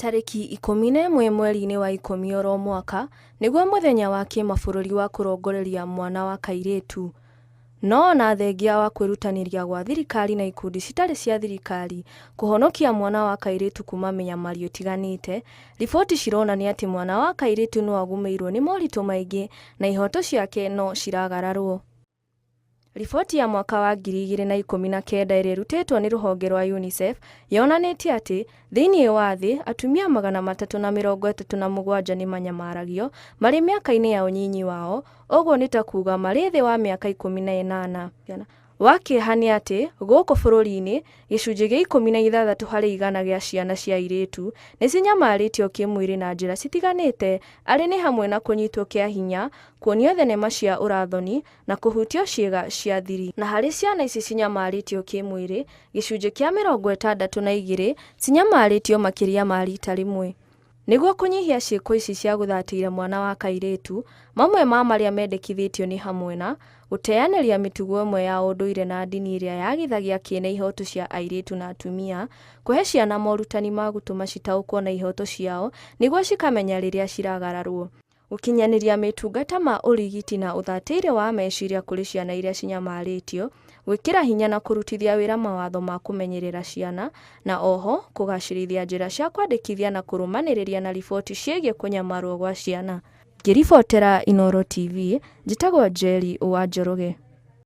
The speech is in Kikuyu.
Tarĩki 11 mweri-inĩ wa ikũmi oro mwaka, nĩguo mũthenya wa kĩmabũrũri wa kũrongoreria mwana wa kairĩtu. No ona thengia wa kwĩrutanĩria gwa thirikari na ikundi citarĩ cia thirikari kũhonokia mwana wa kairĩtu kuma mĩnyamario ĩtiganĩte, riboti cironania atĩ mwana wa kairĩtu no agũmĩirwo nĩ moritũ maingĩ na ihoto ciake no ciragararwo. Riboti ya mwaka wa 2019 ĩrĩa ĩrutĩtwo nĩ rũhonge rwa UNICEF yonanĩtie atĩ thĩinĩ wa thĩ atumia 337 nĩ manyamaragio marĩ mĩaka-inĩ ya ũnyinyi wao, ũguo nĩ ta kuuga marĩ thĩ wa mĩaka 18. Wa kĩeha nĩ atĩ, gũkũ bũrũri-inĩ, gĩcunjĩ gĩa 16 harĩ igana gĩa ciana cia airĩtu nĩ cinyamarĩtio kĩmwĩrĩ na njĩra citiganĩte arĩ nĩ hamwe na kũnyitwo kĩa hinya, kuonio thenema cia ũrathoni na kũhutio ciĩga cia thiri. Na harĩ ciana ici cinyamarĩtio kĩmwĩrĩ, gĩcunjĩ kĩa 62 cinyamarĩtio makĩria ma rita rĩmwe. Nĩguo kũnyihia ciĩko ici cia gũthatĩira mwana wa kairĩtu, mamwe ma marĩa mendekithĩtio nĩ hamwe na, gũteanĩria mĩtugo ĩmwe ya ũndũire na ndini ĩrĩa yagithagia kĩene ihooto cia airĩtu na atumia, kũhe ciana morutani ma gũtũma citaũkwo na ihooto ciao nĩguo cikamenya rĩrĩa ciragararwo, Gũkinyanĩria mĩtungata ma ũrigiti na ũthatĩire wa meciria kũrĩ ciana iria cinyamarĩtio, gwĩkĩra hinya na kũrutithia wĩra mawatho ma kũmenyerera ciana, na oho kũgacĩrithia njĩra cia kwandĩkithia na kũrũmanĩrĩria na riboti ciĩgiĩ kũnyamarwo gwa ciana. Ngĩribotera Inooro TV, njĩtagwo Njeri wa Njoroge.